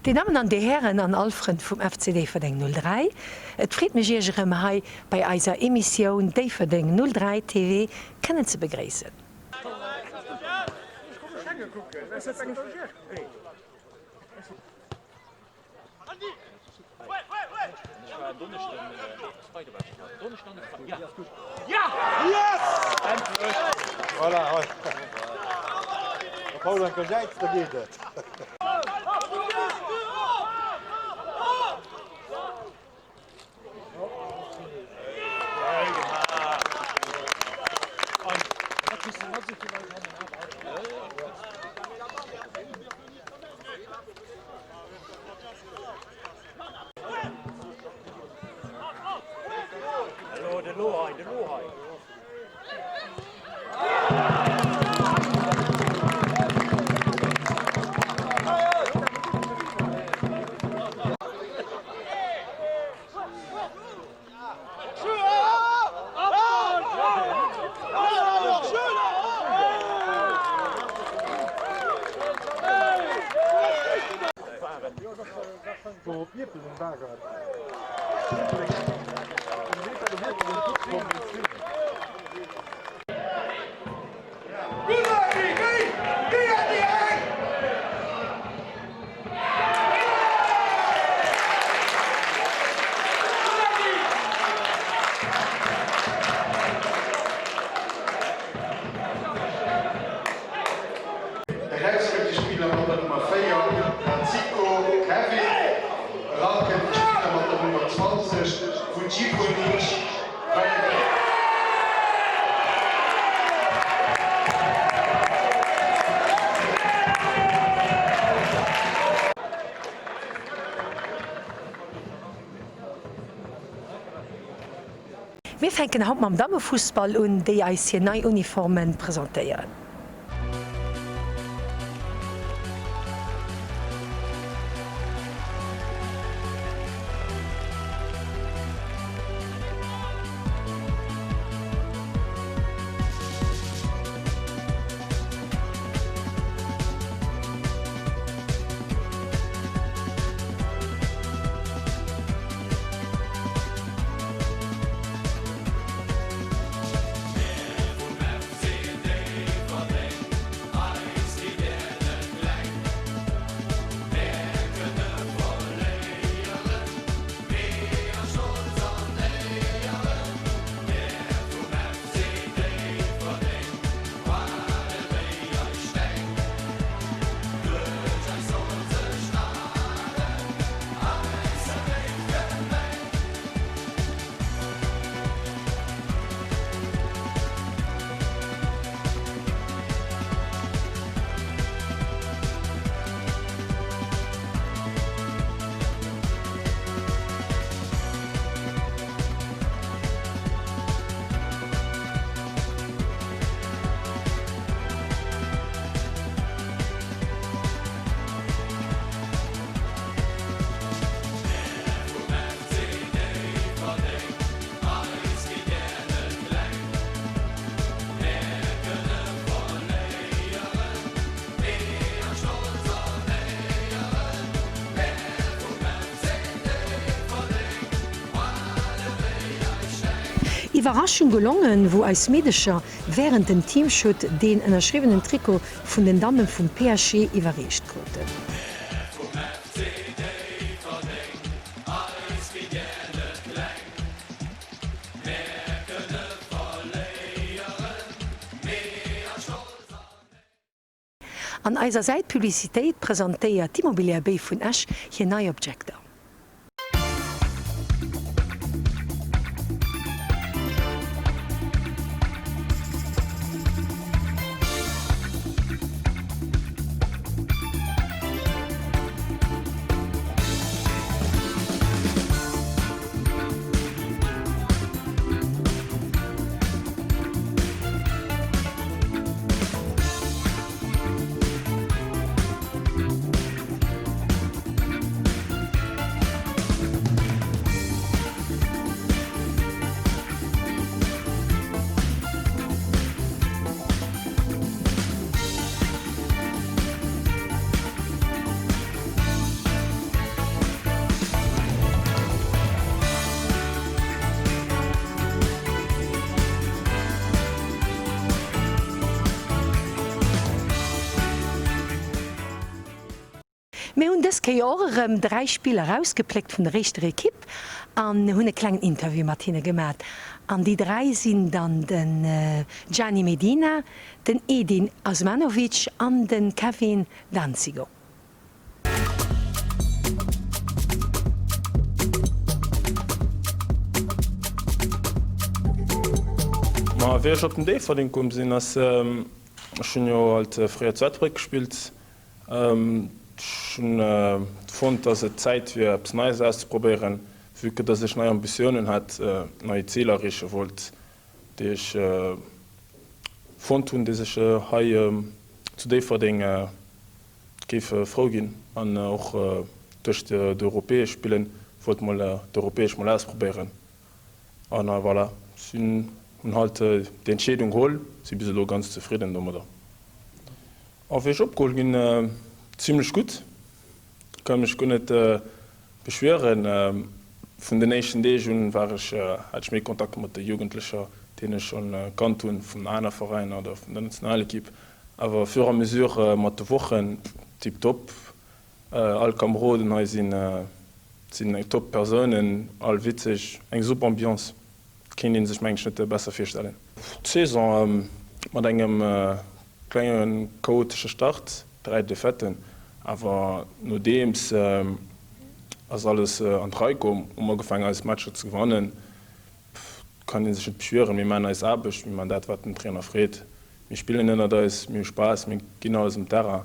Dir Dammen an Dir Hären an all Frënn vum FC Déifferdeng 03, et freet mech Iech erëm hei bei eiser Emissioun Déifferdeng 03 TV kënnen ze begréissen. Eraus kënnt de Spiller mat der Nummer 4, Natsiko Kevin. Eran kënnt de Spiller mat der Nummer 20, Vuciponic Valeri. Mir fänken haut mam Dammefussball un, déi eis hir nei Uniformen presentéieren. Iwwerraschung gelongen, wou eis Meedecher wärend dem Teamshoot deen ënnerschriwwenen Trikot vun den Damme vum PSG iwwerreecht kruten. An eiser Säit Publicitéit presentéiert d'Immobilière Béi vun Esch hir nei Objekter. Mir hunn dës Kéier och erëm 3 Spiller erausgepléckt vun der éischter Ekipp an hunn e klengen Interview mat hinne gemat. An déi 3 sinn dann den Gianni Medina, den Edin Osmanovic an de Kevin Danzigo. Ma wéi ech op den Déifferdeng komm sinn, ass, ech hunn jo halt fréier zu Ettelbréck gespillt, ech hunn fonnt, dass et Zäit wier eppes Neies auszeprobéieren, vue que dass ech nei Ambitiounen hat, nei Ziler erreeche wollt, déi ech fonnt hunn, déi sech hei zu Déifferdeng géif frou ginn an och duerch d'europäesch spillen, wollt mol d'europäesch mol ausprobéieren an voilà, sinn hunn halt déi Entscheedung geholl, si bis elo ganz zefridden domadder. A wéi ech opgeholl ginn, zimlech gutt, ka mech guer net beschwieren. Vun den éischten Deeg un war ech, hat ech méi Kontakt mat de Jugendlecher, déi ech schonn kannt hunn vun aner Veräiner oder vun der Nationalekipp. Awer fur à mesure mat de Wochen, tip top. All Kameroden hei sinn sinn top Persounen, all witzeg, eng super Ambiance, kéint een sech mengen ech net besser virstellen. D'Saison mat engem klenge chaotesche Start, 3 Defaiten, awer nodeems ass alles an d'Rei komm, hu mer ugefaangen eis Matcher ze gewannen. Kann een sech net beschwieren, mir maachen eis Aarbecht, mir maachen dat wat den Trainer freet. Mir spillen ënnert eis, mir hu Spaass, mir ginn alles um Terrain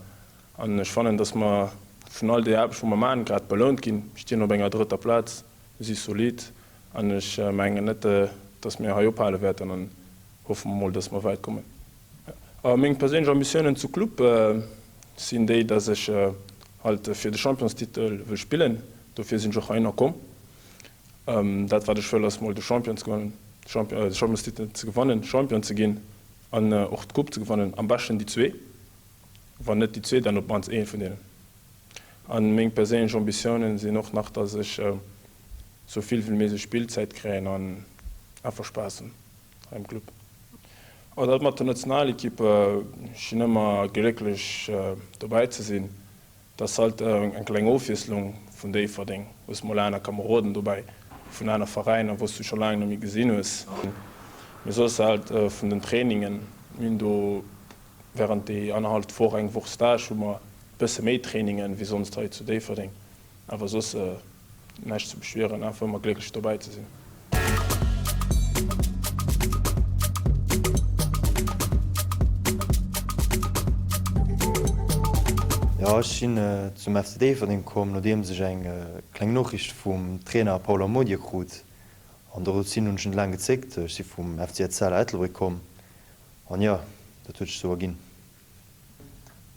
an ech fannen, dass mer vun all déi Aarbecht wou mer maachen, grad belount ginn. Mir stinn op enger drëtter Plaz, mir si solid an ech mengen net, dass mir hei ophale wäerten an hoffe mer mol, dass mer wäit kommen. A meng perséinlech Ambitiounen zu Club sinn déi, dass ech halt fir de Championstitel wëll spillen, dofir sinn ech och heihinner komm. Dat wat ech wëll ass mol de Champion ze gewannen, de Championstitel ze gewannen, Champion ze ginn an och d'Coupe ze gewannen, am beschten déi zwee, wann net déi zwee, dann op d'mannst ee vun deenen. A meng perséinlech Ambitiounen sinn och nach, datt ech sou vill wéi méiglech Spillzäit kréien an einfach Spaass hunn hei am Club. Oh dat mat der Nationalequipe, ech sinn ëmmer glécklech dobäi ze sinn. Et ass halt eng kleng Ofwiesslung vun Déifferdeng, hues mol aner Kameroden dobäi vun aner Veräiner wous du scho laang net méi gesinn hues. Mee soss halt vun den Trainingen, mir hunn do während déi annerhalleft Woch, eng Woch Stage hu mer bësse méi Trainingen wéi sonst hei zu Déifferdeng, awer soss Näischt ze beschwieren, einfach ëmmer glécklech dobäi ze sinn. Jo, ech sinn zum FC Déifferdeng komm, nodeems ech eng kleng Nochricht vum Trainer Paul Amodie krut. An doropshin hunn ech net laang gezéckt, ech si vum FC Etzella Ettelbréck komm. An jo, dat huet sech esou erginn.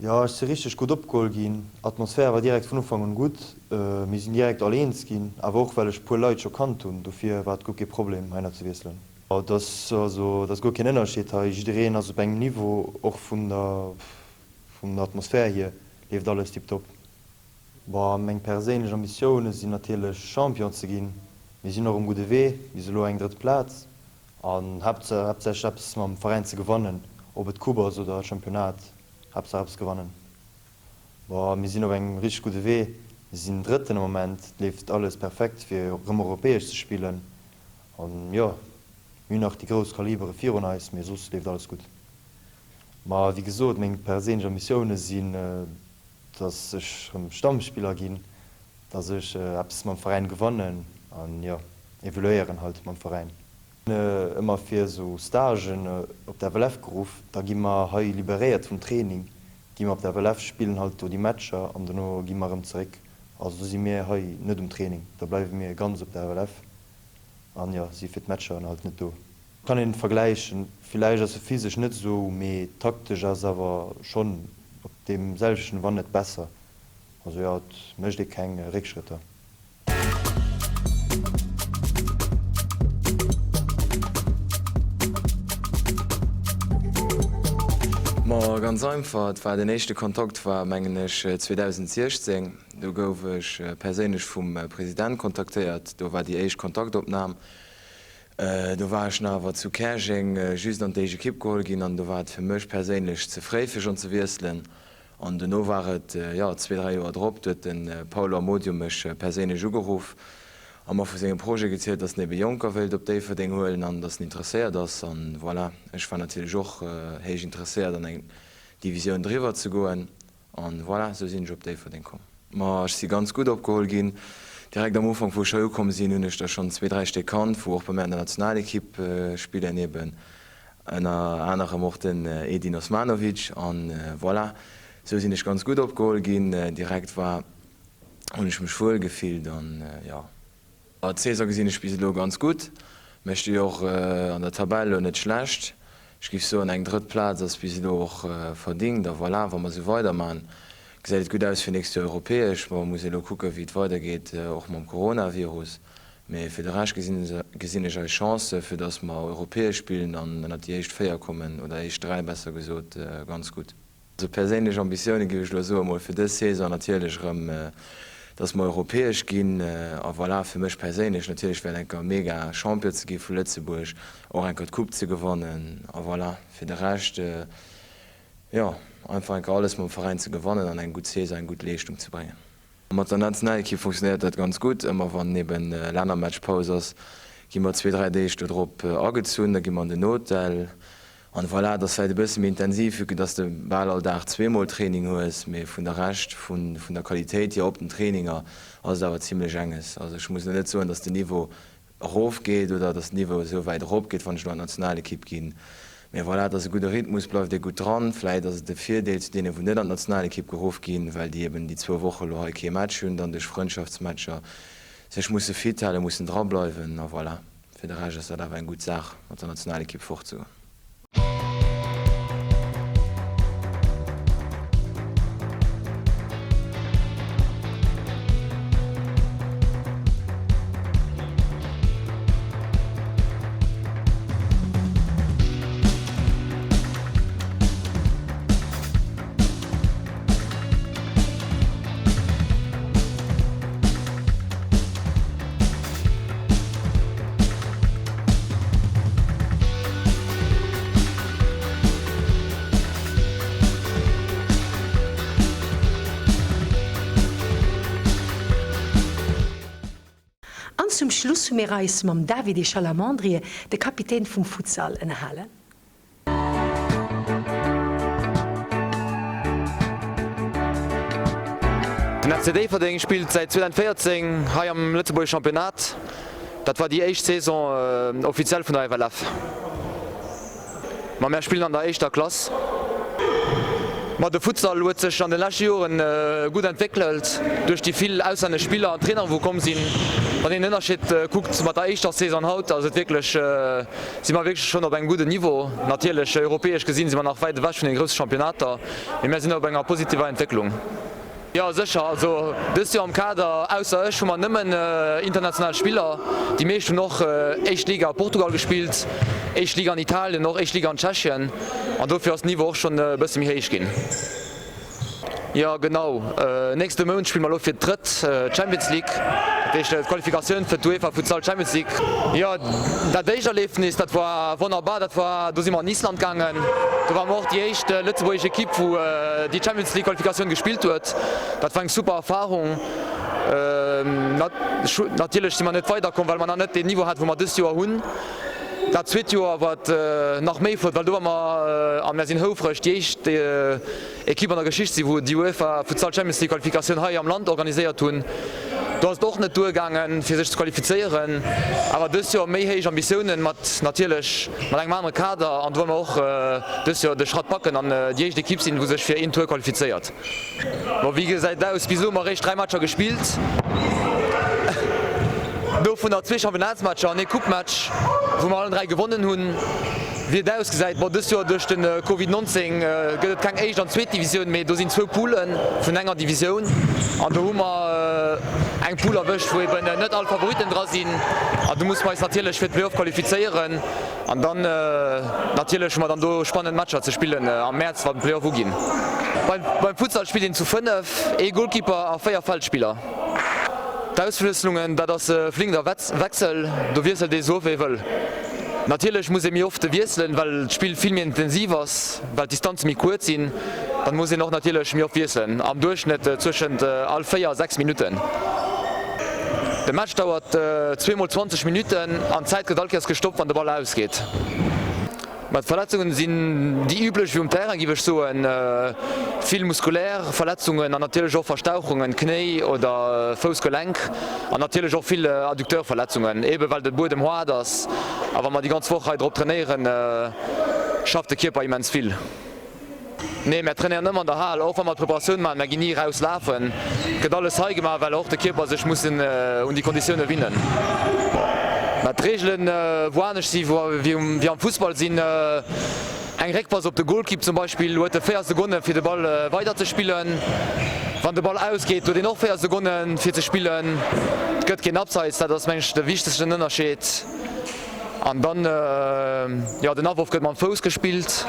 Jo, ech si richteg gutt opgeholl ginn. Atmosphär war direkt vun Ufank un gutt. Mir sinn direkt all eens ginn, awer och well ech puer Leit scho kannt hunn, dofir war et guer kee Problem heihinner ze wiesselen. Et ass also, et ass guer keen Ënnerscheed hei, jiddereen ass op engem Niveau, och vun der vun der Atmosphär hier leeft alles tiptop. Bon, meng perséinlech Ambitioune sinn natierlech Champion ze ginn. Mir sinn och um gudde Wee, bis elo eng drëtt Plaz. An haaptsächlech eppes mam Veräin ze gewannen, ob et d'Coupe ass oder d'Championnat, Haaptsaach eppes gewannen. Bon, mir sinn op engem richteg gudde Wee, mir sinn Drëtten am Moment, et leeft alles perfekt fir erëm europäesch ze spillen. An jo, mir hunn nach déi grouss Kalibere virun eis, mee soss leeft alles gutt. Ma wéi gesot, meng perséinlech Ambitioune sinn, dass ech erëm Stammspiller ginn, dass ech eppes mam Veräin gewannen an jo, evoluéieren halt mam Veräin. Ëmmer fir esou Stagen op der FLF geruff, da gi mer hei liberéiert vum Training, gi mer op der FLF, spillen halt do déi Matcher an dono gi mer erëm zeréck. Also do si mir hei net um Training, da bleiwe mir ganz op der FLF an jo, si fir d'Matcher halt net do. Kann een vergläichen, villäicht ass e physesch net esou, mee taktesch ass awer schonn op deem selwechten, wann net besser. Also jo, et mécht ee keng Réckschrëtter. Ma ganz einfach, et war den éischte Kontakt war mengen ech 2016. Do gouf ech perséinlech vum President kontaktéiert. Do war déi éischt Kontaktopnam. Do war ech nach awer zu Käerjeng just an d'éischt Ekipp geholl ginn an do war et fir mech perséinlech ze fréi fir schonn ze wiesselen. An dono war et, jo, zwee, dräi Joer drop, do huet de Paolo Amodio mech perséinlech ugeruff a mer vu sengem Projet gezielt, dass en ebe Jonker wéilt op Déifferdeng huelen an dass en interesséiert ass. An voilà, ech war natierlech och héich interesséiert an eng Divisioun driwwer ze goen. An voilà, esou sinn ech op Déifferdeng komm. Ma ech si ganz gutt opgeholl ginn. Direkt am Ufank wou ech hei ukomm sinn, hunn ech der schonn zwee, dräi Stéck kannt, wou och bei mär an der Nationalekipp spillen, eben ënner anerem och den Edin Osmanovic. An voilà, esou sinn ech ganz gutt opgeholl ginn. Direkt war, hunn ech mech wuel gefillt an jo. D'Saison gesinn ech bis elo ganz gutt. Mir sti jo och an der Tabell elo net schlecht. Ech géif soen, eng drëtt Plaz ass bis elo och verdingt. A voilà, wa mer esou weidermachen, gesäit et gutt aus fir nächst Joer europäesch. Bon, muss ee elo kucken, wéi et weidergeet, och mam Coronavirus. Mee fir de Rescht gesinn ech eis Chancë fir datt mer europäesch spillen an ënnert déi éischt 4 kommen, oder éischt 3 besser gesot, ganz gutt. Also perséinlech Ambitioune géif ech elo soe mol fir dës Saison natierlech erëm, dass mer europäesch ginn. A voilà, fir mech perséinlech natierlech wär et enker mega Champion ze gi vu Lëtzebuerg, och enker d'Coupe ze gewannen. A voilà, fir de Rescht, jo, einfach enker alles mam Veräin ze gewannen an eng gutt Saison, eng gutt Leeschtung ze bréngen. Mat der Nationalekipp funktionéiert dat ganz gutt. Ëmmer wann eben Lännermatchpaus ass, gi mer zwee, dräi Deeg dodrop agezunn, da gi mer an den Hotel. An voilà, et ass vläit e bësse méi intensiv, vue que dass de bal all Dag zweemol Training hues, mee vun der Rescht, vun der Qualitéit hier op den Traininger ass et awer zimlech enges. Also ech muss elo net soen, dass den Niveau erofgeet oder dass den Niveau esou wäit eropgeet, wann ech elo an d'Nationalekipp ginn. Mee voilà, et ass e gudde Rhythmus, bleift ee gutt dran. Vläit ass et e Virdeel zu deenen, wou net an d'Nationalekipp geruff ginn, well déi eben déi zwou Woche elo hei kee Match hunn, dann duerch Frëndschaftsmatcher sech musse fit halen, mussen drableiwen a voilà. Fir de Rescht ass dat awer eng gutt Saach, mat der Nationalekipp fortzegoen. An zum Schluss hu mir eis mam Davide Chalamandrie, de Kapitän vum Futsal, ënnerhalen. Den FC Déifferdeng spillt säit 2014 hei am Lëtzebuerger Championnat. Dat war déi éischt Saison offiziell vun der FLF. Ma mär spillen an der éischter Klass. Ma de Futsal huet sech an de leschte Joren gutt entwéckelt duerch déi vill auslännesch Spiller an Traineren wou komm sinn. Wann een den Ënnerscheed kuckt mat der éischter Saison an haut, ass et wierklech si mer wierklech schonn op engem gudden Niveau. Natierlech, europäesch gesinn, si mer nach wäit ewech vun den grousse Championnater, mee mär sinn op enger positiver Entwécklung. Jo, sécher. Also dëst Joer am Kader, ausser ech, hu mer nëmmen international Spiller. Déi meescht hunn och éischt Liga a Portugal gespillt, éischt Liga an Italien, och éischt Liga an Tschechien. An dofir ass den Niveau och schonn e bësse méi héich ginn. Jo genau, nächste Mount spille mer elo fir d'drëtt Champions League, dat heescht d'Qualifikatioun fir d'UEFA Futsal Champions League. Jo dat éischt Erliefnis dat war wonnerbar, dat war do si mer an Island gaangen, do ware mer och déi éischt lëtzebuergesch Ekipp wou déi Champions League Qualifikatioun gespillt huet. Dat war eng super Erfarung. Natierlech si mer net weiderkomm, well mer nach net deen Niveau haten wou mer dëst Joer hunn. Dat zweet Joer war et nach méi flott, well do ware mer a mer sinn houfreg déi éischt Ekipp an der Geschicht si wou déi UEFA Futsal Champions League Qualifikatioun hei am Land organiséiert hunn. Do ass et och net duergaangen fir sech ze qualifizéieren, awer dëst Joer méi héich Ambitiounen mat natierlech mat engem anere Kader an do wëlle mer och dëst Joer de Schratt packen an déi éischt Ekipp sinn wou sech fir een Tour qualifizéiert. Bon wéi gesäit et aus? Bis elo hu mer eréischt 3 Matcher gespillt, dovunner zwee Championnatsmatcher an ee Coupematch wou mer allen 3 gewonnen hunn. Wéi et ausgesäit, bon dëst Joer duerch de Covid 19 gëtt et keng éischt an zweet Divisioun, mee do sinn zwou Poule vun enger Divisioun an do hu mer eng Poule erwëscht, wou eben net all Favoritten dra sinn an do musse mer eis natierlech fir d'Play-off qualifizéieren an dann natierlech hu mer dann do spannend Matcher ze spillen am Mäerz, wann d'Play-off uginn. Beim Futsal spillt een zu 5, ee Golkeeper a 4 Feldspiller. D'Auswiesslungen, dat ass e fliegender Wechsel, do wiesselt ee sou oft wéi ee wëll. Natierlech muss ee méi oft wiesselen, well d'Spill vill méi intensiv ass, well d'Distanze méi kuerz sinn. Dann muss een och natierlech méi oft wiesselen, am Duerchschnëtt zwëschent all 4 a 6 Minutten. De Match dauert zweemol 20 Minutten an d'Zäit gëtt all Kéiers gestoppt wann de Ball ausgeet. Ma d'Verletzungen sinn déi üblech wéi um Terrain, giff ech soen. Vill muskulär Verletzungen an natierlech och Verstauchungen, Knéi oder Foussgelenk an natierlech och vill Adducteurverletzungen, ebe well de Buedem haart ass a wa mer déi ganz Woch hei drop trainéieren, schafft de Kierper immens vill. Nee, mär trainéieren ëmmer an der Hal, och wa mer d'Preparatioun maachen, mär ginn ni raus lafen. Et gëtt alles hei gemaach, well och de Kierper sech muss un déi Konditioune winnen. Mä d'Reegelen, wou anescht si wéi am Fussball, sinn eng Réckpass op de Golkipp zum Beispill, huet e 4 Sekonne fir de Ball weider ze spillen. Wann de Ball ausgeet, huet een och 4 Sekonne fir ze spillen. Et gëtt keen Abseits, dat ass meng ech de wichtegsten Ënnerscheed. An dann, jo, den Aworf gëtt mam Fouss gespillt.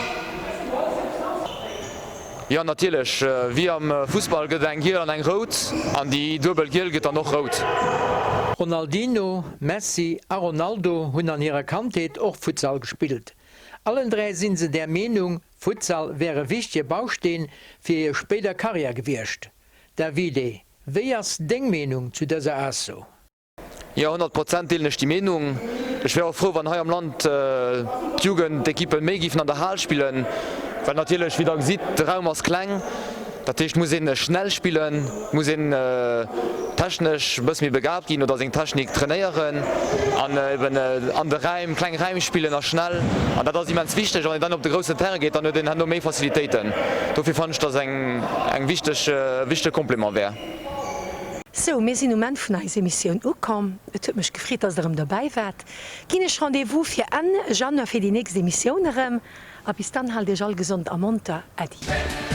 Jo, natierlech, wéi am Fussball gëtt et eng giel an eng rout, an déi duebel giel gëtt dann och rout. Ronaldinho, Messi a Ronaldo hunn an hirer Kandheet och Futsal gespillt. Allen 3 sinn se der Meenung, Futsal wär e wichtege Bausteen fir hir spéider Karriär gewiescht. Davide, wéi ass deng Meenung zu dëser Ausso? Jo, 100 Prozent deelen ech déi Meenung. Ech wär och frou, wann hei am Land d'Jugendekippen méi géifen an der Hal spillen, well natierlech, wéi der gesitt, de Raum ass kleng. Dat heescht, muss ee schnell spillen, muss een technesch e bësse méi begaabt ginn oder seng Technik trainéieren an eben an de Räim, kleng Räim spillen a schnell. An dat ass immens wichteg. Wann een dann op de groussen Terrain geet, dann huet een herno méi Facilitéiten. Dofir fannen ech, dass eng wichteg, e wichtege Complément wär. Sou, mir sinn um Enn vun eiser Emissioun ukomm. Et huet mech gefreet, dass der erëm dobäi waart. Ginn ech Rendez-vous fir Enn Januar fir déi nächst Emissioun erëm. A bis dann, haalt iech all gesond a monter. Äddi.